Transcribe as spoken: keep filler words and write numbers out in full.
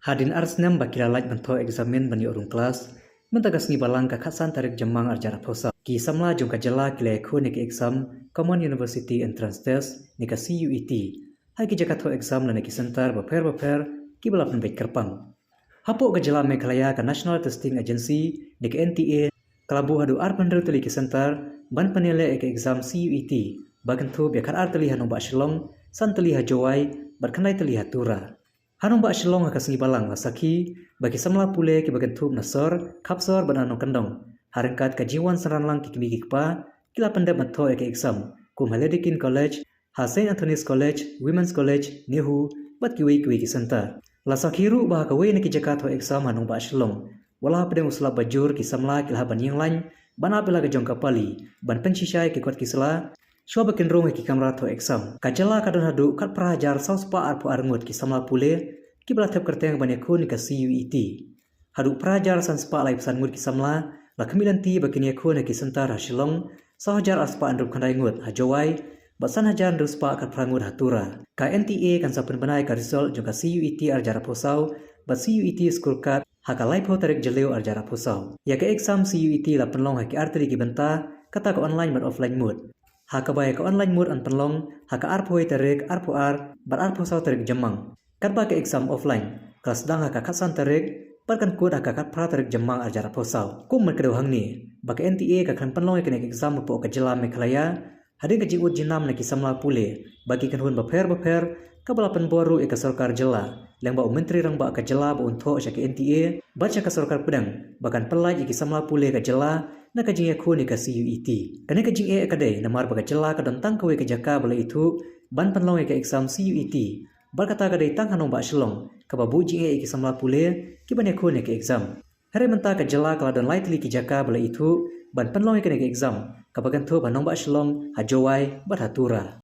Hadien ar snem ba ki la lait ban thoh eksamin ban ïoh rung klas, mynta ka sngi Balang ka khatsan tarik Jymmang arhajar arphew saw, ki samla jong ka jylla ki la ïakhun ïa ka exam Common University Entrance Test ne ka C U E T ha ki jaka thoh exam lane ki centre bapher bapher kiba la pynbeit kyrpang. Hapoh ka jylla Meghalaya, ka National Testing Agency ne ka N T A ka la buh haduh arphew hynriew tylli ki centre ban pynïaleh ïa ka exam C U E T, ba kynthup ïa khatar tylli ha nongbah Shillong, san tylli ha Jowai bad khyndai tylli ha Tura. Ha nongbah Shillong ha ka sngi Balang la sakhi ba ki samla pule kiba kynthup na sor, khapsor bad na nongkyndong, ha ryngkat ka jingwan synran lang ki kmie ki kpa, ki la pyndep ban thoh ïa ka exam kum ha Lady Keane College, ha Saint Anthony's College, Women's College, NEHU bad kiwei kiwei ki centre. La sakhi ruh ba ha kawei na ki jaka thoh exam ha nongbah Shillong, wat la hapdeng u slap ba jur, ki samla ki la hap ban ïeng lain ban ap ïa la ka jong ka pali ban pynshisha ïa ki kot ki sla shuwa ba kin rung ha ki kamra thoh exam. Ka jylla ka don haduh khatphra hajar saw spah arphew ar ngut ki samla pule kiba la thep kyrteng ban ïakhun ïa ka C U E T. Haduh phra hajar san spah laiphew san ngut ki samla la khmih lynti ba kin ïakhun ha ki centre ha Shillong, saw hajar ar spah hynriewphew khyndai ngut ha Jowai bad san hajar hynriew spah khatphra ngut ha Tura. Ka N T A kan sa pynbna ïa ka result jong ka C U E T arhajar arphew saw bad C U E T scorecard ha ka laiphew tarik Jylliew arhajar arphew saw. Ïa ka exam C U E T la pynlong ha ki ar tylli ki bynta, kata ka online bad offline mode. Ha kaba ïa ka online mode yn pynlong ha ka arphew wei tarik, arphew ar bad arphew saw tarik Jymmang. Katba ka exam offline ka la sdang ha ka khatsan tarik bad kan kut ha ka khatphra tarik Jymmang arhajar arphew saw. Kum ban kdew hangne ba ka N T A ka khlem pynlong ïa kane ka exam hapoh ka jylla Meghalaya hadien ka jingud jingnam na ki samla pule ba ki kynhun bapher bapher, kaba la pynbor ruh ïa ka sorkar jylla lyngba u Myntri Rangbah ka jylla ba un thoh sha ka N T A bad sha ka sorkar pdeng ba kan pynlait ïa ki samla pule ka jylla na ka jingïakhun ïa ka C U E T. Kane ka jingeh ka dei namar ba ka jylla ka don tang kawei ka jaka ba la ithuh ban pynlong ïa ka exam C U E T, bad kata ka dei tang ha nongbah Shillong kaba buh jingeh ïa ki samla pule kiban ïakhun ïa ka exam. Hynrei mynta ka jylla ka la don lai tylli ki jaka ba la ithuh ban pynlong ïa kane ka exam, kaba kynthup ha nongbah Shillong, ha Jowai bad ha Tura.